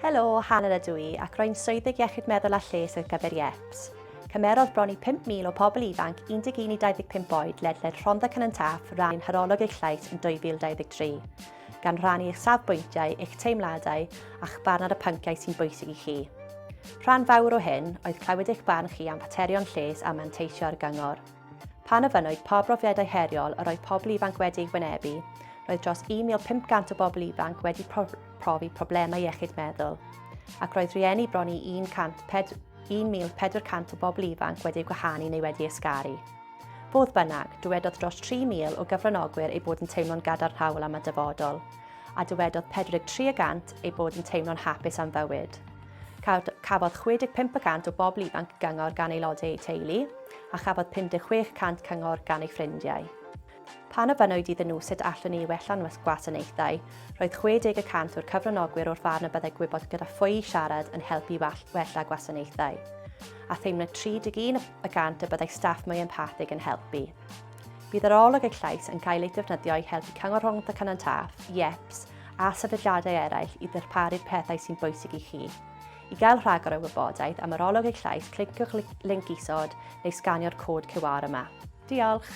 Helo, Hannah ydw i, ac rwy'n Swyddog Iechyd Meddwl a Lles ar gyfer IEPS. Cymerodd bron i 5,000 o pobl ifanc 11 i 25 oed ledled Rhondda Cynon Taf ran i'n harolwg Eich Llais yn 2023, gan rhannu eich safbwyntiau, eich teimladau a'ch barn ar y pynciau sy'n bwysig i chi. Rhan fawr o hyn oedd clywed eich barn chi am faterion lles a manteisio ar gyngor. Pan ofynnwyd pa brofiadau heriol yr oedd pobl ifanc wedi eu hwynebu, roedd dros 1,500 o bobl ifanc wedi profi problemau iechyd meddwl, ac roedd rhieni bron i 1,400 o bobl ifanc wedi eu gwahanu neu wedi ysgaru. Fodd bynnag, dywedodd dros 3,000 o gyfranogwyr eu bod yn teimlo'n gadarnhaol am y dyfodol, a dywedodd 43 y gant eu bod yn teimlo'n hapus am fywyd. Cafodd 65 y cant o bobl ifanc gyngor gan aelodau eu teulu, a chafodd 56 y cant cyngor gan eu ffrindiau. Pan ofynnwyd iddyn nhw sut allwn ni wella'n gwasanaethau, roedd 60 y cant o'r cyfranogwyr o'r farn y byddai gwybod gyda phwy i siarad yn helpu i wella gwasanaethau, a theimlai 31 y cant y byddai staff mwy empathig yn helpu. Bydd yr arolwg Eich Llais yn cael ei defnyddio i helpu Cyngor Rhondda Cynon Taf, IEPS a sefydliadau eraill i ddarparu'r pethau sy'n bwysig i chi. I gael rhagor o wybodaeth am arolwg Eich Llais, cliciwch linc isod neu sganio'r cod QR yma. Diolch!